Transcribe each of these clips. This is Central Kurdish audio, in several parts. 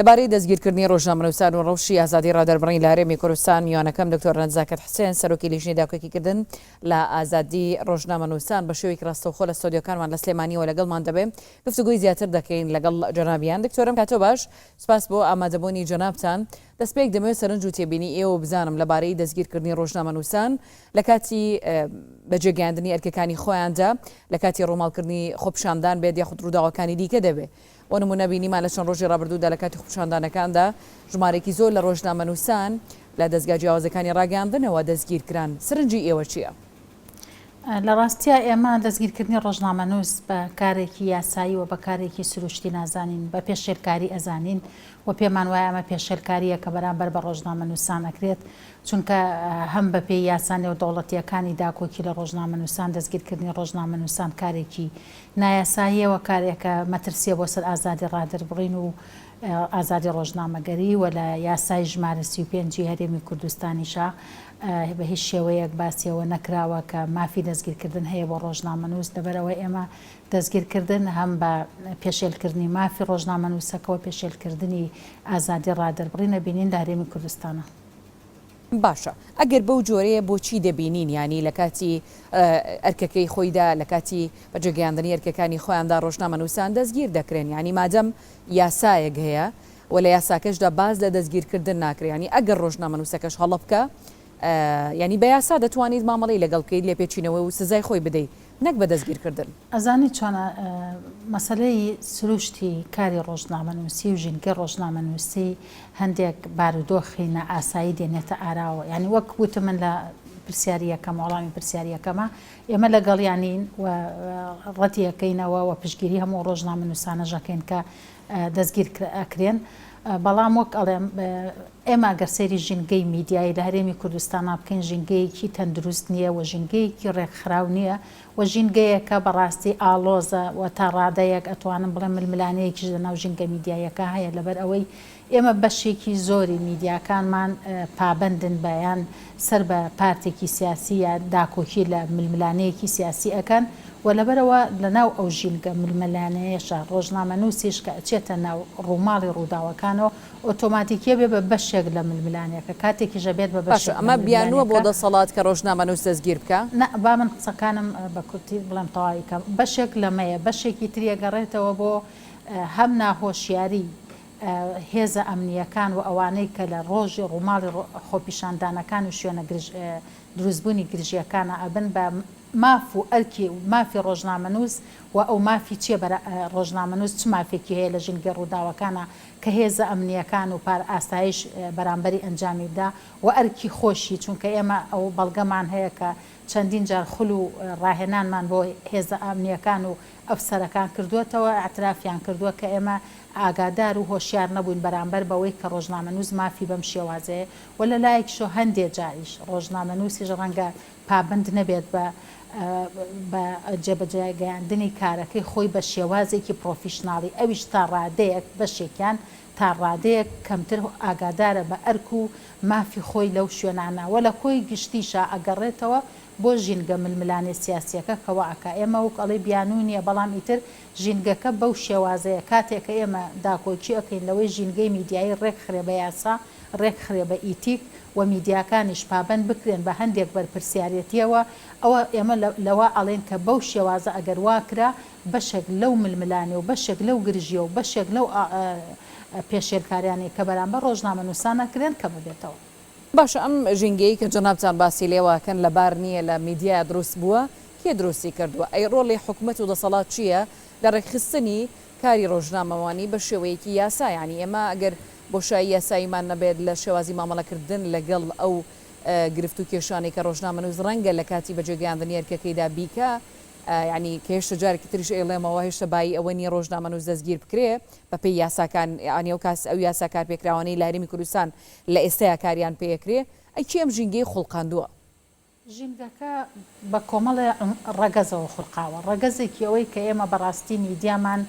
لەبارەی دەستگیرکردنی ڕۆژنامەنووسان و ڕەوشی ئازادی ڕادەربڕین لە هەرێمی کوردستان، میوانەکەم دکتۆر نەزاکەت حسێن، سەرۆکی لیژنەی داکۆکیکردن لە ئازادی ڕۆژنامەنووسان بە شێوەیەکی ڕاستەوخۆ لە ستۆدیۆکانمان لە سلێمانییەوە لەگەڵمان دەبێ، گفتوگۆی زیاتر دەکەین لەگەڵ جەنابیان. دکتۆرم کاتۆ باش، سوپاس بۆ ئامادەبوونی جەنابتان. دەستپێک دەمەوێت سەرنج و تێبینی ئێوە بزانم لەبارەی دەستگیرکردنی ڕۆژنامەنووسان لە کاتی بەجێگەیاندنی ئەرکەکانی خۆیاندا، لە کاتی ڕووماڵکردنی خۆپیشاندان بێت یاخود ڕووداوەکانی دیکە دەبێ. بۆ نموونە بینیمان لە چەند ڕۆژی ڕابردوودا لە کاتی خۆپیشاندانەکاندا ژمارەیەکی زۆر لە ڕۆژنامەنووسان لە دەزگا جیاوازەکانی ڕاگەیاندنەوە دەستگیرکران، سەرنجی ئێوە چییە؟ لە ڕاستیا ئێمە دەستگیرکردنی ڕۆژنامەنووس بە کارێکی یاسایی و بە کارێکی سروشتی نازانین، بە پێشێلکاری ئەزانین و پێمان وایە ئەمە پێشێلکارییە کە بەرامبەر بە ڕۆژنامەنووسان ئەکرێت، چونکە هەم بەپێی یاسا نێودەوڵەتییەکانی داکۆکی لە ڕۆژنامەنووسان دەستگیرکردنی ڕۆژنامەنووسان کارێکی نایاساییەوە کارێکە مەترسییە بۆ سەر ئازادی ڕادەربڕین و ئازادی ڕۆژنامەگەری و لە یاسای ژمارە 35 ی هەرێمی کوردستانیشا بە هیچ شێوەیەک باسی ئەوە نەکراوە کە مافی دەستگیرکردن هەیە بۆ ڕۆژنامەنووس لەبەرئەوە ئێمە دەستگیرکردن هەم بە پێشێلکردنی مافی ڕۆژنامەنووسەکەوە پێشێلکردنی ئازادی ڕادەربڕینە بینین لە هەرێمی کوردستانا. باشە ئەگەر بەو جۆرەیە بۆچی دەبینین یانی لە کاتی ئەرکەکەی خۆیدا لە کاتی بەجێگەیاندنی ئەرکەکانی خۆیاندا ڕۆژنامەنووسان دەستگیر دەکرێن یانی مادەم یاسایەک هەیە و لە یاساکەشدا باس لە دەستگیرکردن ناکرێ یانی ئەگەر ڕۆژنامەنووسەکەش هەڵە بکا یانی بە یاسا دەتوانیت مامەڵەی لەگەڵ بکەیت لێپێچینەوە و سزای خۆی بدەیت نەک بە دەستگیرکردن. ئەزانی چۆنە مەسەلەی سروشتی کاری ڕۆژنامەنووسی و ژینگەی ڕۆژنامەنووسی هەندێک بارودۆخی نائاسایی دێنێتە ئاراوە یانی وەک وتم من لە پرسیاری یەکەم وەڵامی پرسیاری یەکەمە ئێمە لەگەڵیان نین و ڕەتی ئەکەینەوە و پشتگیری هەموو ڕۆژنامەنووسانەش ئەکەین کە دەستگیر ئەکرێن بەڵام وەک ئەڵێم ئێمە گەر سەیری ژینگەی میدیایی لە هەرێمی کوردستانا بکەین ژینگەیەکی تەندروست نییە و ژینگەیەکی ڕێکخراو نییە و ژینگەیەکە بەڕاستی ئاڵۆزە و تا ڕادەیەک ئەتوانم بڵێم ململانێیەکیش لەناو ژینگە میدیاییەکە هەیە لەبەر ئەوەی ئێمە بەشێکی زۆری میدیاکانمان پابەندن بە یان سەر بە پارتێکی سیاسی یا داکۆکی لە ململانێیەکی سیاسی ئەکەن و لەبەرئەوە لەناو ئەو ژینگە ململانێیەشا ڕۆژنامەنووسیش کە ئەچێتە ناو ڕووماڵی ڕووداوەکانەوە ئۆتۆماتیکی ئەبێ بە بەشێک لە ململانێکە کاتێکیش ئەبێت بە باشە بەشێک لە ئەمە بیانووە بۆ ململانێکە. دەسەڵات کە ڕۆژنامەنووس دەستگیر بکا؟ نا با من قسەکانم بە کورتی بڵێم تەواوی کەم. بەشێک لەمەیە، بەشێکی تری ئەگەڕێتەوە بۆ هەم ناهۆشیاری هێزە ئەمنییەکان و ئەوانەی کە لە ڕۆژی ڕووماڵی خۆپیشاندانەکان و شوێنە گرژ دروستبوونی گرژییەکانا ئەبن بە ماف و ئەرکی مافی ڕۆژنامەنووس و ئەو مافی چیە بەرا ڕۆژنامەنووس چ مافێکی هەیە لە ژینگەی ڕووداوەکانا کە هێزە ئەمنییەکان و پار ئاسایش بەرامبەری ئەنجامی بدا و ئەرکی خۆشی چونکە ئێمە ئەو بەڵگەمان هەیە کە چەندین جار خول و ڕاهێنانمان بۆ هێزە ئەمنییەکان و ئەفسەرەکان کردووەتەوە ئیعترافیان کردووە کە ئێمە ئاگادار و هۆشیار نەبووین بەرامبەر بەوەی کە ڕۆژنامەنووس مافی بەم شێوازەیە و لە لایەکیشەوە هەندێ جاریش ڕۆژنامەنووسیش ڕەنگە پابەند نەبێت بە بە جێبەجێگەیاندنی کارەکەی خۆی بە شێوازێکی پڕۆفیشناڵی ئەویش تا ڕادەیەک بەشێکیان تا ڕادەیەک کەمتر ئاگادارە بە ئەرک و مافی خۆی لەو شوێنانە وە لە کۆی گشتیشا ئەگەڕێتەوە بۆ ژینگە ململانێ سیاسیەکە کە وا ئەکا ئێمە وەک ئەڵێی بیانوو نیە بەڵام ئیتر ژینگەکە بەو شێوازەیە کاتێ کە ئێمە داکۆکی ئەکەین لەوەی ژینگەی میدیایی ڕێک خرێ بە یاسا ڕێک خرێ بە ئیتیک و میدیاکانیش پابەند بکرێن بە هەندێک بەرپرسیارێتیەوە ئەوە ئێمە لەوە ئەڵێین کە بەو شێوازە ئەگەر وا کرا بەشێک لەو ململانێ و بەشێک لەو گرژیە و بەشێک لەو پێشێلکاریانەی کە بەرامبەر ڕۆژنامەنووسان ئەکرێن کەم ئەبێتەوە. باشە ئەم ژینگەیەی کە جەنابتان باسی لێوە ئەکەن لەبار نییە لە میدیایا دروست بووە کێ دروستی کردووە؟ ئەی ڕۆڵی حکومەت و دەسەڵات چییە لە ڕێکخستنی کاری ڕۆژنامەوانی بە شێوەیەکی یاسا یانی ئێمە ئەگەر بۆشایی یاساییمان نەبێت لە شێوازی مامەڵەکردن لەگەڵ ئەو گرفت و کێشانەی کە ڕۆژنامەنووس ڕەنگە لە کاتی بەجێگەیاندنی ئەرکەکەیدا بیکا یانی کە هێشتا جارێکی تریش ئەیڵێمەوە هێشتا بایی ئەوە نییە ڕۆژنامەنووس دەستگیر بکرێ بەپێی یاساکان یانی ئەو کاس ئەو یاسا کارپێکراوانەی لە هەرێمی کوردستان لە ئێستایا کاریان پێ ئەکرێ ئەی کێ ئەم ژینگەی خوڵقاندووە؟ ژینگەکە بە کۆمەڵێ ڕەگەزەوە خولقاوە، ڕەگەزێکی ئەوەی کە ئێمە بەڕاستی میدیامان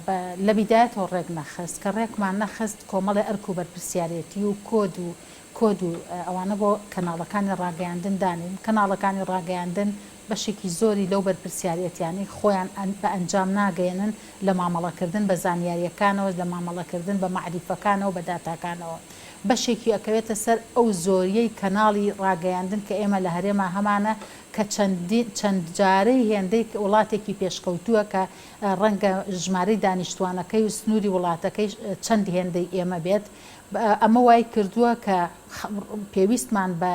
بە لە بیدایەتەوە ڕێک نەخست، کە ڕێکمان نەخست کۆمەڵێ ئەرک و بەرپرسیارێتی و کۆد و. کۆد و ئەوانە بۆ کەناڵەکانی ڕاگەیاندن دانێین، کەناڵەکانی ڕاگەیاندن بەشێکی زۆری لەو بەرپرسیارێتیانەی خۆیان بە ئەنجام ناگەیەنن لە مامەڵەکردن بە زانیارییەکانەوە، لە مامەڵەکردن بە مەعریفەکانەوە، بە داتاکانەوە. بەشێکی ئەکەوێتە سەر ئەو زۆرییەی کەناڵی ڕاگەیاندن کە ئێمە لە هەرێما هەمانە کە چەندین چەند جارەی هێندەی وڵاتێکی پێشکەوتووە کە ڕەنگە ژمارەی دانیشتوانەکەی و سنووری وڵاتەکەی چەند هێندەی ئێمە بێت. ئەمە وای کردووە کە پێویستمان بە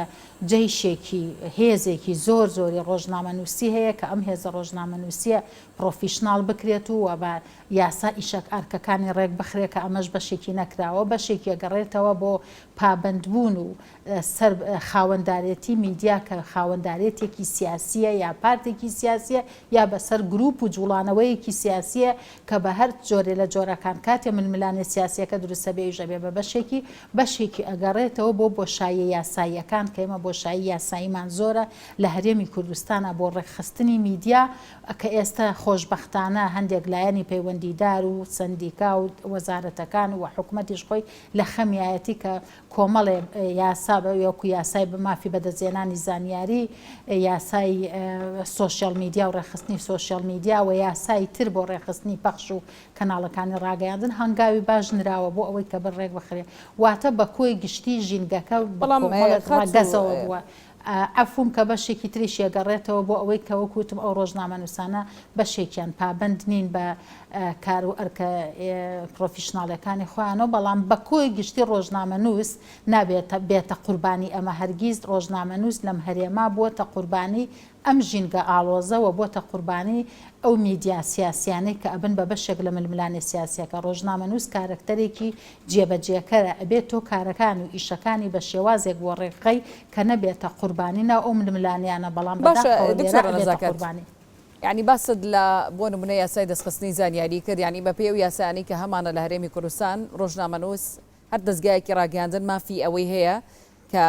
جەیشێکی، هێزێکی زۆر زۆری ڕۆژنامەنووسی هەیە کە ئەم هێزە ڕۆژنامەنووسییە پڕۆفیشناڵ بکرێت و بە یاسا ئیشەک ئەرکەکانی ڕێک بخرێت کە ئەمەش بەشێکی نەکراوە، بەشێکی ئەگەڕێتەوە بۆ پابەندبوون و سەر خاوەندارێتی میدیا کە خاوەندارێتێکی سیاسییە یا پارتێکی سیاسییە یا بەسەر گروپ و جوڵانەوەیەکی سیاسییە کە بە هەر جۆرێ لە جۆرەکان کاتێ ململانێ سیاسییەکە دروست ئەبێ ئەویش ئەبێ بە بەشێکی، بەشێکی ئەگەڕێتەوە بۆ بۆشاییە یاساییەکان کە ئێمە بۆشایی یاساییمان زۆرە لە هەرێمی کوردستانا بۆ ڕێکخستنی میدیا کە ئێستا خۆشبەختانە هەندێک لایەنی پەیوەندیدار و سەندیکا و وەزارەتەکان و حکومەتیش خۆی لە خەمیایەتی کە کۆمەڵێ یاسا وەکو یاسای مافی بەدەستهێنانی زانیاری، یاسای سۆشیال میدیا و ڕێکخستنی سۆشیال میدیا و یاسای تر بۆ ڕێکخستنی پەخش و کەناڵەکانی ڕاگەیاندن هەنگاوی باش نراوە بۆ ئەوەی کە بر ڕێکبخرێ واتە بە کۆی گشتی ژینگەکە بە بەڵام کۆمەڵێک خاتوو ڕەگەزەوە بووە. عەفوم کە بەشێکی تریشی ئەگەڕێتەوە بۆ ئەوەی کە وەکو وتم ئەو ڕۆژنامەنووسانە بەشێکیان پابەند نین بە کار و ئەرکە پرۆفیشناڵیەکانی خۆیانەوە، بەڵام بە کۆی گشتی ڕۆژنامەنووس نابێت بێتە قوربانی ئەمە، هەرگیز ڕۆژنامەنووس لەم هەرێمە بووەتە قوربانی ئەم ژینگە ئاڵۆزە و بۆتە قوربانی ئەو میدیا سیاسیانەی کە ئەبن بە بەشێک لە ململانێ سیاسیەکە، ڕۆژنامەنووس کارەکتەرێکی جێبەجێکەرە، ئەبێت تۆ کارەکان و ئیشەکانی بە شێوازێک بۆ ڕێکخەی کە نەبێتە قوربانی ناو ئەو ململانێیانە، بەڵام باشە بەداخەوە لێرە دکتۆرە ئەبێتە نەزاکەت قوربانی. یانی باست لە بۆ نمونە یاسای دەستخستنی زانیاری کرد یانی بەپێی ئەو یاسایانەی کە هەمانە لە هەرێمی کوردستان ڕۆژنامەنووس هەر دەزگایەکی ڕاگەیاندن مافی ئەوەی هەیە کە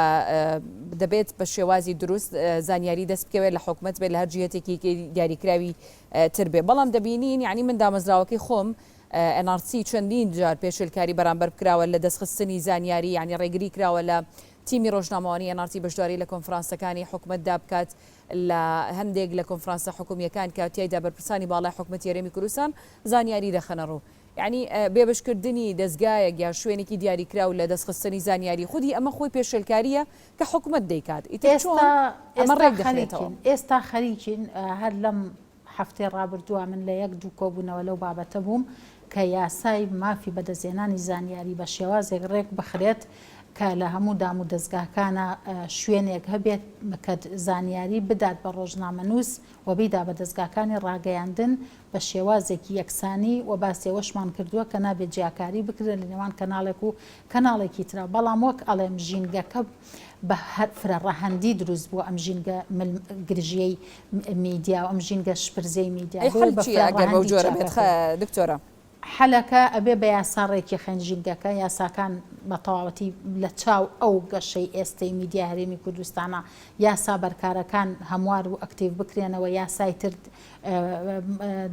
دەبێت بە شێوازی دروست زانیاری دەست بکەوێت لە حکومەت بێت لە هەر جیهەتێکی دیاریکراوی تر بێ بەڵام دەبینین یعنی من دامەزراوەکەی خۆم NRC چەندین جار پێشێلکاری بەرامبەر بکراوە لە دەستخستنی زانیاری یعنی ڕێگری کراوە لە تیمی ڕۆژنامەوانی NRC بەشداری لە کۆنفرانسەکانی حکومەتدا بکات لە هەندێک لە کۆنفرانسە حکومییەکان کە تیایدا بەرپرسانی باڵای حکومەتی هەرێمی کوردستان زانیاری دەخەنە ڕوو. یەعنی بێبەشکردنی دەزگایەک یا شوێنێکی دیاریکراو لە دەستخستنی زانیاری خودی ئەمە خۆی پێشێلکارییە کە حکومەت دەیکات. ئیتر چۆن ئێستا ئەمە ئێستا ڕێک دەخرێتەوە؟ خەریکین ئێستا خەریکین هەر لەم هەفتەی ڕابردووە من لە یەک دوو کۆبوونەوە لەو بابەتە بووم کە یاسای مافی بەدەستهێنانی زانیاری بە شێوازێک ڕێک بخرێت کە لە هەموو دام و دەزگاکانا شوێنێک هەبێت کە زانیاری بدات بە ڕۆژنامەنووس و بیدا بە دەزگاکانی ڕاگەیاندن بە شێوازێکی یەکسانی و باسی ئەوەشمان کردووە کە نابێت جیاکاری بکرێت لە نێوان کەناڵێک و کەناڵێکی ترا بەڵام وەک ئەڵێم ژینگەکە بە هەر فرە ڕەهەندی دروست بووە ئەم ژینگە مل گرژیەی میدیا و ئەم ژینگە شپرزەی میدیا ئەی بۆیە حەل بە چییە فرە ئەگەر بەو ڕەهەندی جۆرە بێت چاکەکرێت. دکتۆرە؟ حەلەکە ئەبێ بە یاسا ڕێکی خەین ژینگەکە، یاساکان بە تەواوەتی لە چاو ئەو گەشەی ئێستەی میدیای هەرێمی کوردستانا یاسا بەرکارەکان هەموار و ئەکتیڤ بکرێنەوە یاسای تر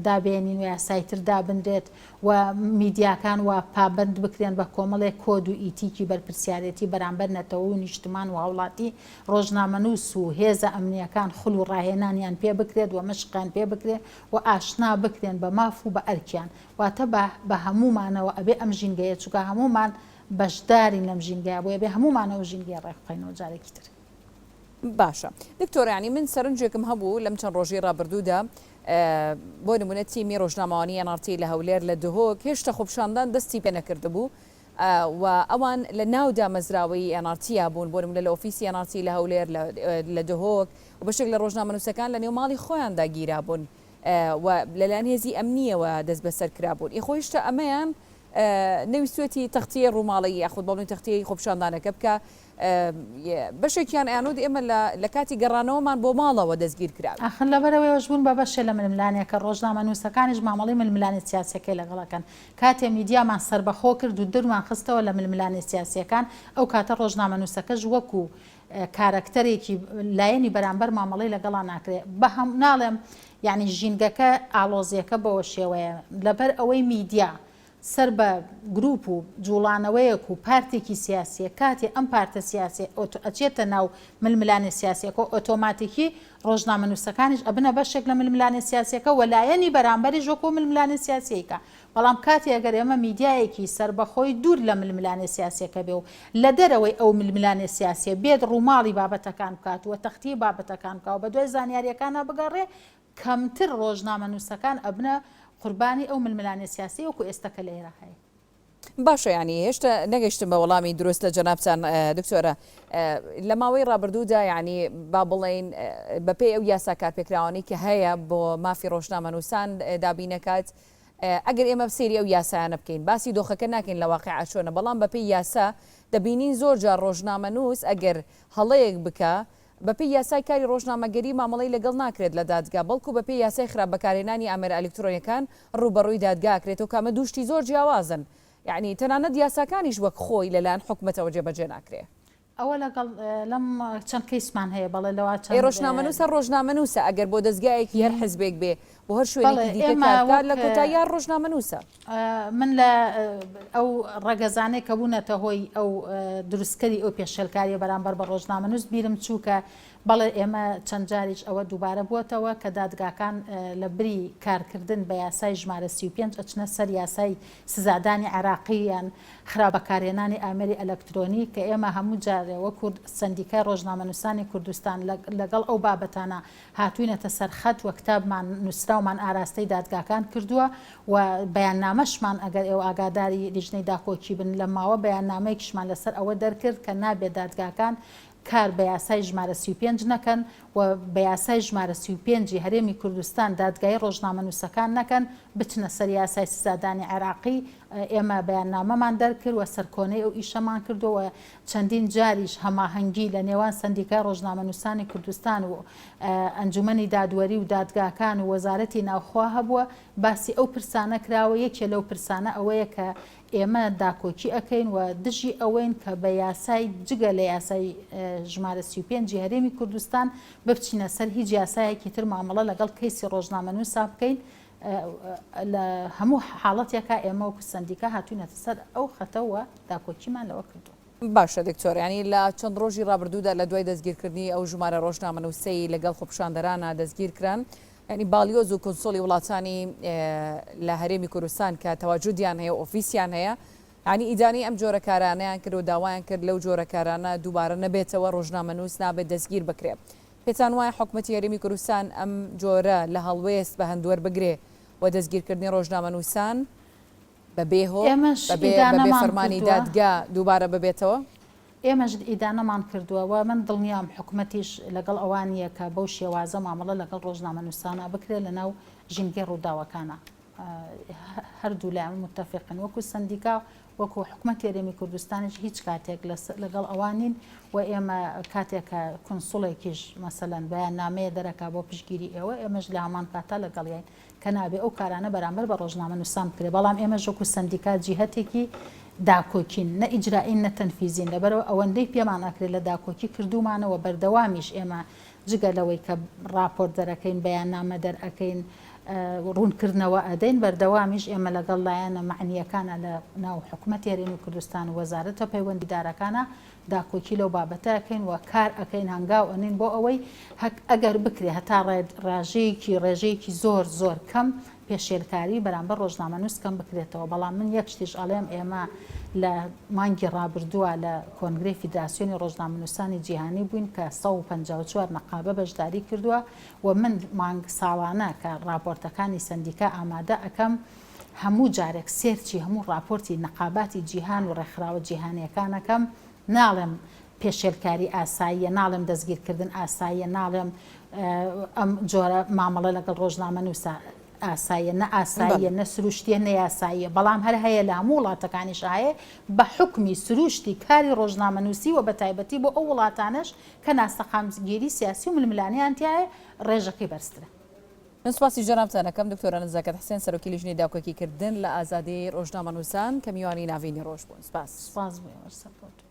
دابێنین و یاسای تر دابنرێت و میدیاکان وا پابەند بکرێن بە کۆمەڵێک کۆد و ئیتیکی بەرپرسیارێتی بەرامبەر نەتەوە و نیشتمان و هاوڵاتی ڕۆژنامەنووس و هێزە ئەمنییەکان خول و ڕاهێنانیان پێ بکرێت و مەشقیان پێ بکرێت و ئاشنا بکرێن بە ماف و بە ئەرکیان واتە بە بە هەموومانەوە ئەبێ ئەم ژینگەیە چونکە هەموومان بەشدارین لەم ژینگەیە بۆیە ئەبێ هەموومان ئەو ژینگەیە ڕێک بخەینەوە جارێکی تر. باشە دکتۆر یانی من سەرنجێکم هەبوو لەم چەند ڕۆژەی ڕابردوودا بۆ نمونە تیمی ڕۆژنامەوانی NRT لە هەولێر لە دهۆک هێشتا خۆپیشاندان دەستی پێ نەکردبوو و ئەوان لە ناو دامەزراوەی NRT یا بوون بۆ نمونە لە ئۆفیسی NRT لە هەولێر لە دهۆک و بەشێک لە ڕۆژنامەنووسەکان لە نێو ماڵی خۆیاندا گیرابوون و لەلایەن هێزی ئەمنییەوە دەستبەسەر کرابوون. ئی خۆ هیشتا ئەمەیان نەویستوێتی تەختیەی ڕووماڵی یاخود بەڵێن تەختیەی خۆپیشاندانەکە بکا. بەشێکیان ئەیانوت ئێمە لە کاتی گەڕانەوەمان بۆ ماڵەوە دەستگیر کراوین. ئاخر لەبەرئەوەیش بوون بە بەشێ لە ململانێکە، ڕۆژنامەنووسەکانیش مامەڵەی ململانێ سیاسیەکەی لەگەڵ ئەکەن. کاتێ میدیامان سەربەخۆ کرد و دورمان خستەوە لە ململانێ سیاسیەکان، ئەو کاتە ڕۆژنامەنووسەکەش وەکو کارەکتەرێکی لایەنی بەرامبەر مامەڵەی لەگەڵا ناکرێ. بە هەم ناڵێم یانی ژینگەکە ئاڵۆزیەکە بەوە شێوەیە لەبەر ئەوەی میدیا. سەر بە گروپ و جوڵانەوەیەک و پارتێکی سیاسیە کاتێ ئەم پارتە سیاسیە ئەچێتە ناو ململانێ سیاسیەکەوە ئۆتۆماتیکی ڕۆژنامەنوسەکانیش ئەبنە بەشێک لە ململانێ سیاسیەکە و لایەنی بەرامبەریش وەکو ململانێ سیاسیەیکا بەڵام کاتێ ئەگەر ئێمە میدیایەکی سەربەخۆی دوور لە ململانێ سیاسیەکە بێ و لە دەرەوەی ئەو ململانێ سیاسیە بێت ڕووماڵی بابەتەکان بکات و تەختیەی بابەتەکان بکا و بەدوای زانیاریەکانا بگەڕێ کەمتر ڕۆژنامەنووسەکان ئەبنە قوربانی ئەو ململانێ سیاسیە وەکو ئێستا کە لە ئێرە هەیە. باشە یانی هێشتا نەگەیشتم بە وەڵامی دروست لە جەنابتان دکتۆرە لە ماوەی ڕابردوودا یانی با بڵێین بەپێی ئەو یاسا کارپێکراوانەی کە هەیە بۆ مافی ڕۆژنامەنووسان دابینەکات ئەگەر ئێمە سەیری ئەو یاسایانە بکەین باسی دۆخەکە ناکەین لە واقیع چۆنە بەڵام بەپێی یاسا دەبینین زۆر جار ڕۆژنامەنووس ئەگەر هەڵەیەک بکە بەپێی یاسای کاری ڕۆژنامەگەری مامەڵەی لەگەڵ ناکرێت لە دادگا، بەڵکو بەپێی یاسای خراپ بەکارهێنانی ئامێرە ئەلیکترۆنیەکان ڕووبەڕووی دادگا ئەکرێتەوە کە ئەمە دوو شتی زۆر جیاوازن یەعنی تەنانەت یاساکانیش وەک خۆی لەلایەن حکومەتەوە جێبەجێ ناکرێ. ئەوە لەگەڵ لەم چەند کەیسمان هەیە بەڵێ لەوا چەند. ئەی ڕۆژنامەنووس هەر ڕۆژنامەنووسە ئەگەر بۆ دەزگایەکی هەر حزبێک بێ بۆ هەر بەڵێ شوێنێکی دیکە ئێمە کار بکات وەک لە کۆتاییا هەر ڕۆژنامەنووسە. من لە ئەو ڕەگەزانەی کە بوونەتە هۆی ئەو دروستکەری ئەو پێشێلکاریە بەرامبەر بە ڕۆژنامەنووس بیرم چوو کە بەڵێ ئێمە چەند جاریش ئەوە دووبارە بووەتەوە کە دادگاکان لە بری کارکردن بە یاسای ژمارە 35 ئەچنە سەر یاسای سزادانی عێراقی یان خراپ بەکارهێنانی ئامێری ئەلەکترۆنی کە ئێمە هەموو جارێ وەکو سەندیکای ڕۆژنامەنووسانی کوردستان لەگەڵ ئەو بابەتانە هاتووینەتە سەر خەت و کتابمان نووسراومان ئاراستەی دادگاکان کردووە و بەیاننامەشمان ئەگەر ئێوە ئاگاداری لیژنەی داکۆکی بن لەم ماوە بەیاننامەیەکیشمان لەسەر ئەوە دەرکرد کە نابێت دادگاکان کار بە یاسای ژمارە 35 نەکەن و بە یاسای ژمارە 35 ی هەرێمی کوردستان دادگایی ڕۆژنامەنووسەکان نەکەن بچنە سەر یاسای سزادانی عێراقی ئێمە بەیاننامەمان دەرکرد و سەرکۆنەی ئەو ئیشەمان کردووە و چەندین جاریش هەماهەنگی لە نێوان سەندیکای ڕۆژنامەنووسانی کوردستان و ئەنجومەنی دادوەری و دادگاکان و وەزارەتی ناوخۆ هەبووە، باسی ئەو پرسانە کراوە، یەکێ لەو پرسانە ئەوەیە کە ئێمە داکۆکی ئەکەین و دژی ئەوەین کە بە یاسای جگە لە یاسای ژمارە 35 ی هەرێمی کوردستان ببچینە سەر هیچ یاسایەکی تر مامەڵە لەگەڵ کەیسی ڕۆژنامەنووسا بکەین، لە هەموو حاڵەتێکا ئێمە وەکو سەندیکا هاتووینەتە سەر ئەو خەتە و داکۆکیمان لەوە کردووە. باشە دکتۆر یانی لە چەند ڕۆژی ڕابردوودا لە دوای دەستگیرکردنی ئەو ژمارە ڕۆژنامەنووسەی لەگەڵ خۆپیشاندەرانا دەستگیرکران یانی باڵیۆز و کونسوڵی وڵاتانی لە هەرێمی کوردستان کە تەواجودیان هەیە و ئۆفیسیان هەیە یانی ئیدانەی ئەم جۆرە کارانەیان کرد و داوایان کرد لەو جۆرە کارانە دووبارە نەبێتەوە ڕۆژنامەنووس نابێت دەستگیر بکرێ پێتان وایە حکومەتی هەرێمی کوردستان ئەم جۆرە لە هەڵوێست بە هەند وەربگرێ و دەستگیرکردنی ڕۆژنامەنووسان بە بێ هۆ، ئێمەش بە بێ بە بێ ئیدانەمان فەرمانی کردووە. دادگا دووبارە ببێتەوە؟ ئێمەش ئیدانەمان کردووە و من دڵنیام حکومەتیش لەگەڵ ئەوە نییە کە بەو شێوازە مامەڵە لەگەڵ ڕۆژنامەنووسانا بکرێت لەناو ژینگەی ڕووداوەکانا. هەردوو لایان موتەفیقن وەکو سەندیکا وەکو حکومەتی هەرێمی کوردستانیش هیچ کاتێک لەگەڵ ئەوان نین و ئێمە کاتێک کە کونسوڵێکیش مەسەلەن بەیاننامەیە دەرەکا بۆ پشتگیری ئێوە ئێمەش لە هەمان کاتا لەگەڵیین کە نابێ ئەو کارانە بەرامبەر بە ڕۆژنامەنووسان بکرێ بەڵام ئێمەش وەکو سەندیکا جیهەتێکی داکۆکین نە ئیجرائین نە تەنفیزین لەبەرئەوە ئەوەندەی پێمان ئەکرێ لە داکۆکی کردوومانە و بەردەوامیش ئێمە جگە لەوەی کە ڕاپۆرت دەرەکەین، بەیاننامە دەرئەکەین، ڕوونکردنەوە ئەدەین، بەردەوامیش ئێمە لەگەڵ لایەنە مەعنییەکانا لە ناو حکومەتی هەرێمی کوردستان و وەزارەتە پەیوەندیدارەکانا داکۆکی لەو بابەتە ئەکەین و کار ئەکەین هەنگاو ئەنێین بۆ ئەوەی ئەگەر بکرێ هەتا ڕاژەیەکی ڕێژەیەکی زۆر زۆر کەم پێشێلکاری بەرامبەر ڕۆژنامەنووس کەم بکرێتەوە، بەڵام من یەک شتیش ئەڵێم ئێمە لە مانگی ڕابردووە لە کۆنگرەی فیدراسیۆنی ڕۆژنامەنووسانی جیهانی بووین کە 154 نەقابە بەشداری کردووە و من مانگ ساڵانە کە ڕاپۆرتەکانی سەندیکا ئامادە ئەکەم هەموو جارێک search ی هەموو ڕاپۆرتی نەقاباتی جیهان و ڕێکخراوە جیهانیەکان ئەکەم ناڵێم پێشێلکاری ئاساییە، ناڵێم دەستگیرکردن ئاساییە، ناڵێم ئەم جۆرە مامەڵە لەگەڵ ڕۆژنامەنووسە ئاساییە، نە ئاساییە، نە سروشتییە، نە یاساییە، بەڵام هەر هەیە لە هەموو وڵاتەکانیش هەیە بە حوکمی سروشتی کاری ڕۆژنامەنووسی و بەتایبەتی بۆ ئەو وڵاتانەش کە ناسەقامگیری سیاسی و ململانێیان تیایە ڕێژەکەی بەرزترە. من سوپاسی جەنابتان ئەکەم دکتۆرە نەزاکەت حسێن سەرۆکی لیژنەی داکۆکیکردن لە ئازادی ڕۆژنامەنووسان کە میوانی ناڤینی ڕۆژ بوون. سوپاس. سوپاس بۆ ئێوەش سەرکەوتوو بن.